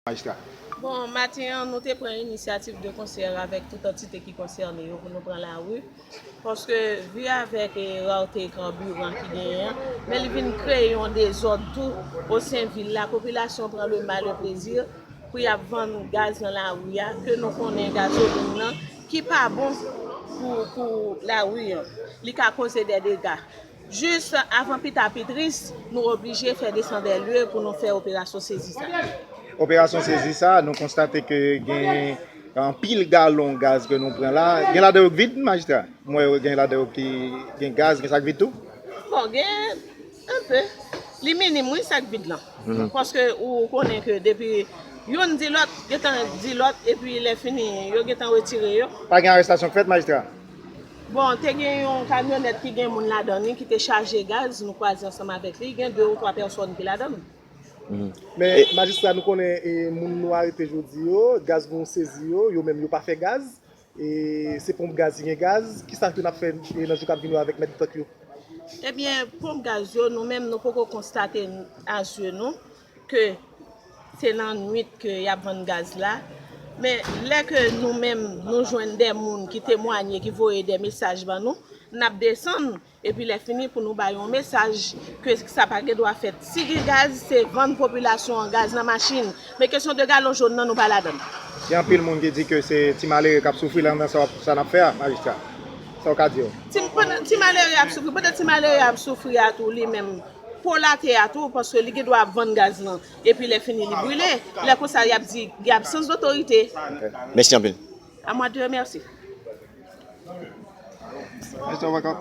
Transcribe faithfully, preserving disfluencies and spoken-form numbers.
Majistra. Bon, maten an, nou te pran inisyativ de konsè avèk tout antite ki konsène yo pou nou pran lari. Paske, vi avèk e, rarte kanbiran ki genyen an, men li vin kreye yon dezòd tou o sen vil la. Popilasyon pran le mal e plezi pou y ap vann gaz nan lari a, ke nou konnen gazolin nan, ki pa bon pou, pou lari an. Li ka koze de dega. Jis avan pita pi tris, nou oblije fè desann dè lye pou nou fè operasyon sezi sa. Operasyon sezi sa, nou konstate ke gen anpil galon gaz ke nou pran la. Gen ladan yo k vid, majistra? Mwen wè gen ladan yo ki gen gaz, gen sa k vid tou? Bon, gen enpe. Li minim, wi, sa k vid lan. Paske ou konnen ke depi youn di lòt, gentan di lòt, epi lè fini, yo gentan retire yo. Pa gen arestasyon k fèt, majistra? Bon, te gen yon kamyonèt ki gen moun ladan li ki te chaje gaz, nou kwaze ansanm avèk li, gen de ou twa pèsòn ki ladan l. Men majistra, nou konnen e, moun nou arete jodi yo, gaz nou sezi yo, yo menm yo pa fè gaz. E se ponp gaz ki gen gaz. Kisa ke n ap fè e, nan jou k ap vini yo avèk mèt de tank yo? Ebyen, ponp gaz yo, nou menm, nou poko konstate a zye nou ke se nan nwit ke y ap vann gaz la. Men lè ke nou menm, nou jwenn de moun ki temwanye, ki voye de mesaj ban nou, n ap desann, epi lè fini pou nou ba yon mesaj ke sa pa gen dwa fèt. Si gen gaz, se vann popilasyon an gaz nan machin. Men kesyon de galon jòn nan, nou pa ladan l. Gen anpil moun ki di ke se ti malere k ap soufri la nan sa w ap, sa n ap fè a, majistra. Sa w ka di yo? Ti, pandan ti malere ap soufri, pandan ti malere ap soufri a tou, li menm, po late a tou, paske li gen dwa ap vann gaz lan, epi lè fini li brile. Lè konsa, y ap di gen absans dotorite. Mèsi anpil. A mwa de remèsye. Majistra, w pa ka